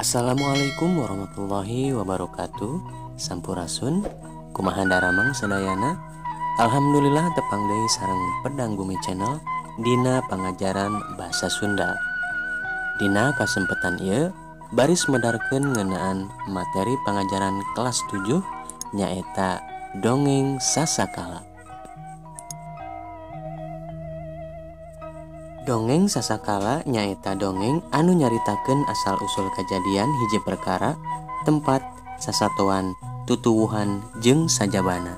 Assalamualaikum warahmatullahi wabarakatuh. Sampurasun, kumaha daramang sadayana. Alhamdulillah tepang deui sareng Pedang Bumi Channel dina pangajaran bahasa Sunda. Dina kasempetan ieu baris medarkeun ngeunaan materi pangajaran kelas 7 nyaeta dongeng sasakala. Dongeng sasakala nyaeta dongeng anu nyaritakeun asal-usul kajadian hiji perkara, tempat, sasatoan, tutuwuhan jeung sajabana.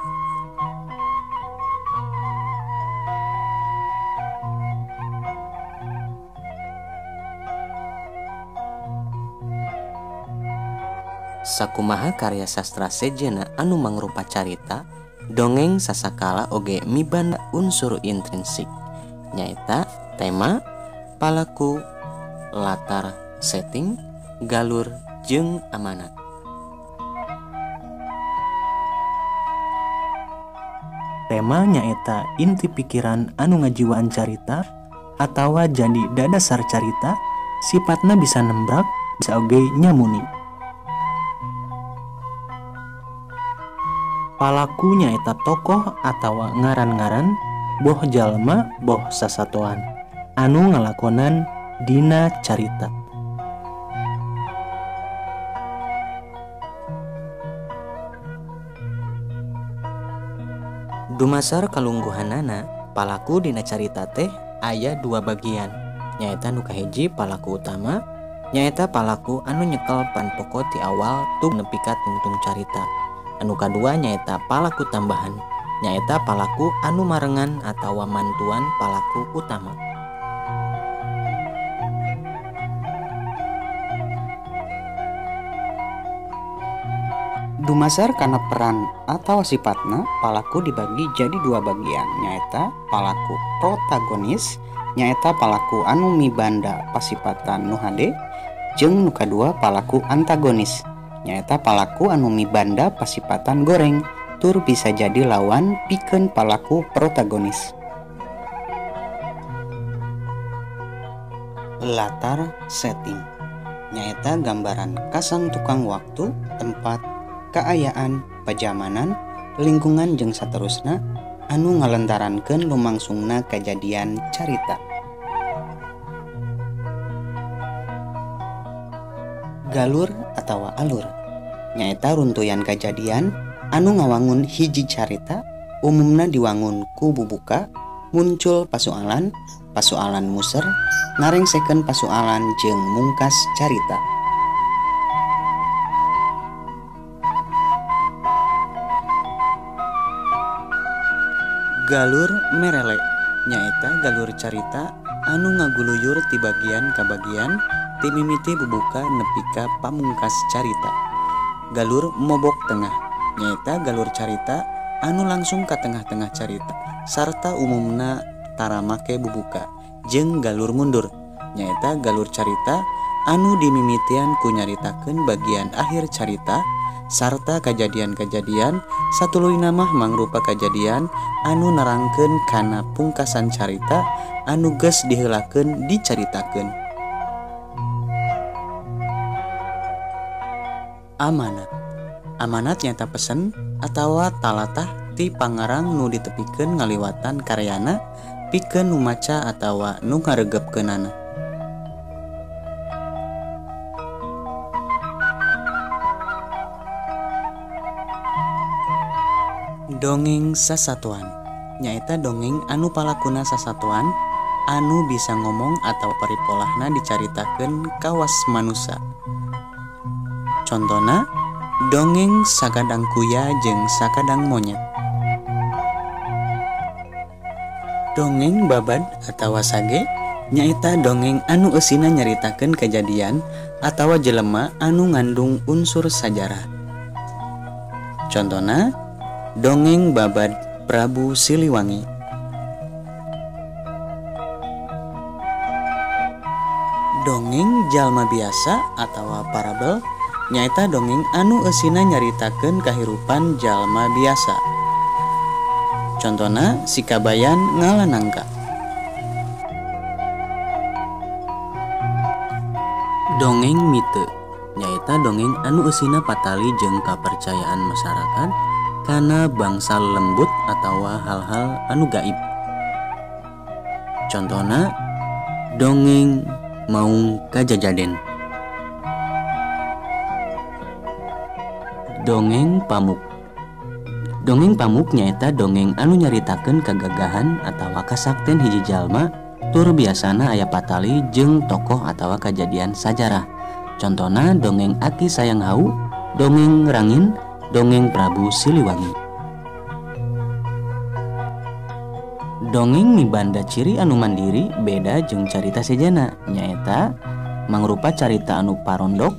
Sakumaha karya sastra sejenna anu mangrupa carita, dongeng sasakala oge mibanda unsur intrinsik, nyaeta tema, palaku, latar, setting, galur, jeung amanat. Tema nyaeta inti pikiran anu ngajiwaan carita atawa jadi dadasar carita, sifatna bisa nembrak, bisa oge nyamuni. Palaku nyaeta tokoh atawa ngaran-ngaran, boh jalma boh sasatoan anu ngalakonan dina carita. Dumasar kalungguhanana, palaku dina carita teh aya dua bagian, nyaeta nu kahiji palaku utama, nyaeta palaku anu nyekel pan pokok ti awal tung nepi ka tungtung carita. Anu kadua nyaeta palaku tambahan, nyaeta palaku anu marengan atawa mantuan palaku utama. Dumasar kana peran atau sifatna, palaku dibagi jadi dua bagian, nyaeta palaku protagonis, nyaeta palaku anu mibanda pasipatan nu hade, jeung nu kadua palaku antagonis, nyaeta palaku anu mibanda pasipatan goreng, tur bisa jadi lawan pikeun palaku protagonis. Latar setting nyaeta gambaran kasang tukang waktu, tempat, kaayaan, pajamanan, lingkungan jeung saterusna anu ngalentarankeun lumangsungna kajadian carita. Galur atawa alur nyaeta runtuyan kajadian anu ngawangun hiji carita, umumna diwangun ku bubuka, muncul pasualan, pasualan muser, ngarengsekeun pasualan jeung mungkas carita. Galur merele nyaeta galur carita anu ngaguluyur ti bagian ka bagian ti mimiti bubuka nepi ka pamungkas carita. Galur mobok tengah nyaeta galur carita anu langsung ka tengah-tengah carita sarta umumna tara make bubuka, jeung galur mundur nyaeta galur carita anu dimimitian ku nyaritakeun bagian akhir carita sarta kajadian-kajadian satuluyna mah mangrupa kajadian anu nerangkeun kana pungkasan carita anu geus diheulakeun dicaritakeun. Amanat. Amanat nyata pesen atawa talatah ti pangarang nu ditepikeun ngaliwatan karyana pikeun nu maca atawa nu ngaregepkeunana. Dongeng sasatoan nyaeta dongeng anu palakuna sasatoan anu bisa ngomong atau paripolahna dicaritakeun kawas manusa. Contona dongeng Sakadang Kuya jeung Sakadang Monyet. Dongeng babad atawa sage nyaeta dongeng anu eusina nyaritakeun kajadian atawa jelema anu ngandung unsur sajarah. Contona dongeng babad Prabu Siliwangi. Dongeng jalma biasa atawa parabel nyaeta dongeng anu eusina nyaritakeun kahirupan jalma biasa. Contona si kabayan ngala nangka. Dongeng mite Nyaeta dongeng anu eusina patali jeung kapercayaan masyarakat kana bangsa lembut atawa hal-hal anu gaib. Contohna dongeng Maung Kajajaden. Dongeng Pamuk. Dongeng Pamuk nyaeta dongeng anu nyaritakeun kagagahan atawa kasakten hiji jalma tur biasana aya patali jeung tokoh atawa kajadian sajarah. Contohna dongeng Aki Sayang Hau, dongeng Rangin, dongeng Prabu Siliwangi. Dongeng mibanda ciri anu mandiri beda jeung carita sejena, nyaeta mangrupa carita anu parondok,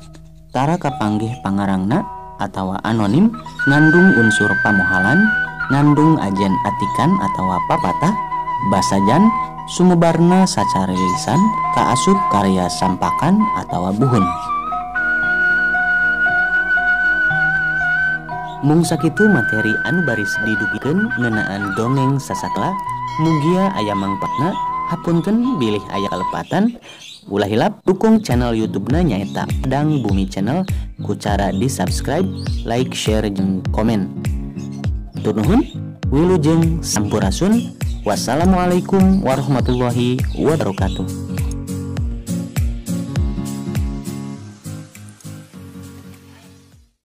tara kapanggih pangarangna atawa anonim, ngandung unsur pamohalan, ngandung ajen atikan atawa papatah, basajan, sumebarna sacara lisan, kaasup karya sampakan atawa buhun. Mung sakitu materi anu baris didugikeun ngeunaan dongeng sasakala, mugia aya mangpaatna, hapunten bilih aya kalepatan. Ulah hilap dukung channel YouTube-na nyaeta Padang Bumi Channel ku cara di-subscribe, like, share, jeung komen. Hatur nuhun, wilujeng sampurasun. Wassalamualaikum warahmatullahi wabarakatuh.